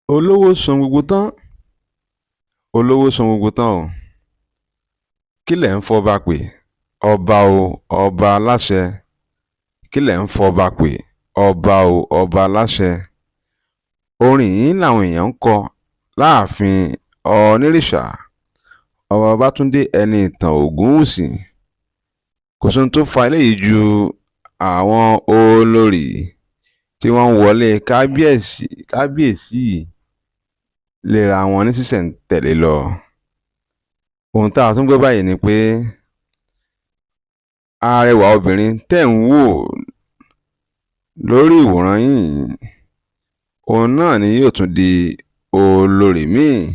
Olówó san gbogbo tán, olówó san gbogbo tán o. Kí lẹ̀ ń fọba pé? Ọba o, ọba aláṣẹ. Kí lẹ̀ ń fọba pé? Ọba o, ọba aláṣẹ. Orin yìí làwọn èèyàn ń kọ láàfin Ọọ̀nirìṣà, Ọba Babátúndé Ẹniìtàn Ògúnwúsì. Kò sóhun tó fa eléyìí ju àwọn olórí tí wọ́n ń wọlé kábíyèsí kábíyèsí yìí léra wọn ní ṣísẹ̀-n-tẹ̀lé lọ. Ohun tá a tún gbọ́ báyìí ni pé arẹwà obìnrin tẹ́ ẹ̀ ń wò lórí ìwòran yín yìí, òun náà ni yóò tún di olórí mi-ín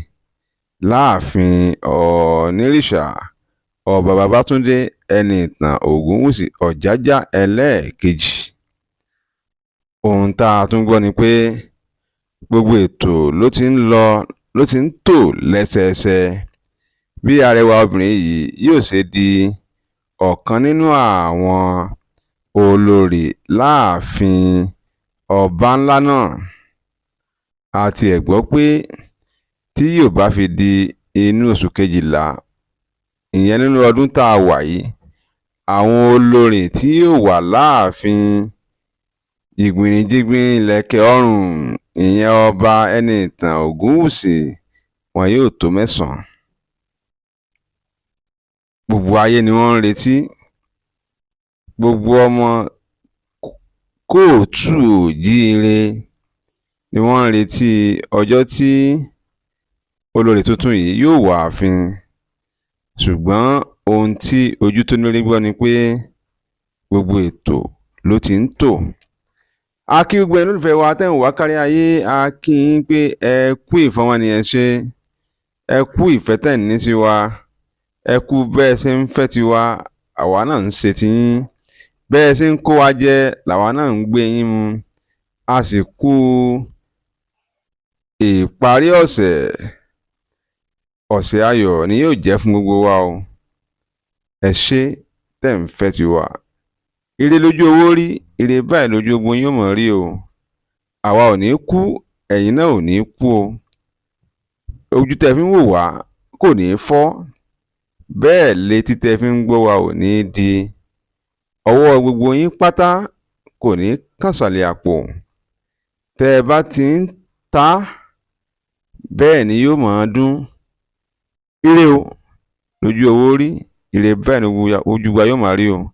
láàfin Ọọ̀nirìṣà, Ọba Babátúndé Ẹniìtàn Ògúnwúsì Ọ̀jájá Ẹlẹ́ẹ̀kejì. Ohun tá a tún gbọ́ ni pé gbogbo ètò ló ti ń lọ, ló ti ń tò lẹ́sẹẹsẹ bí arẹwà obìnrin yìí yóò ṣe di ọ̀kan nínú àwọn olórí láàfin ọba ńlá náà. A tiẹ̀ gbọ́ pé tí yóò bá fi di inú oṣù kejìlá, ìyẹn nínú ọdún tá a wà yìí, àwọn olórí tí yóò wà láàfin jìngbìnnìjìngbìnnì ìlẹ̀kẹ̀ ọrùn, ìyẹn Ọba Ẹniìtàn Ògúnwúsì, wọn yóò tó mẹ́sàn-án. Gbogbo ayé ni wọ́n ń retí. Gbogbo ọmọ kóòtù òjíire ni wọ́n ń retí ọjọ́ tí olórí tuntun yìí yóò wọ ààfin. Ṣùgbọ́n ohun tí ojú tó nílé gbọ́ ni pé gbogbo ètò ló ti ń tò. A kí gbogbo ẹ̀yin olólùfẹ́ wa tẹ́ ń wá kárí ayé, a kí yín pé ẹ kú ìfọmọnìyàn ṣe, ẹ kú ìfẹ́ tẹ̀ ń ní sí wa, ẹ kú bẹ́ẹ̀ ṣe ń fẹ́ tiwa, àwa náà ń ṣe tiyín. Bẹ́ẹ̀ ṣe ń kó wa jẹ làwa náà ń gbé yín mu. A sì kú ìparí ọ̀sẹ̀, ọ̀sẹ̀ ayọ̀ ni yóò jẹ́ fún gbogbo wa o. Ẹ ṣé tẹ̀ ń fẹ́ tiwa. Ire lójú owó rí, ire báyìí lójú ogun yóò mọ̀ rí o. Àwa ò ní kú, ẹ̀yin náà ò ní kú o. Ojú tẹ fi ń wò wá kò ní fọ́, bẹ́ẹ̀ létí tẹ fi ń gbọ́ wa ò ní di. Ọwọ́ gbogbo yín pátá kò ní kànsàlẹ̀ àpò. Tẹ́ ẹ bá ti ń ta, bẹ́ẹ̀ ni yóò máa dún. Ire o lójú owó rí, ire báyìí ní ojú wa yóò máa rí o.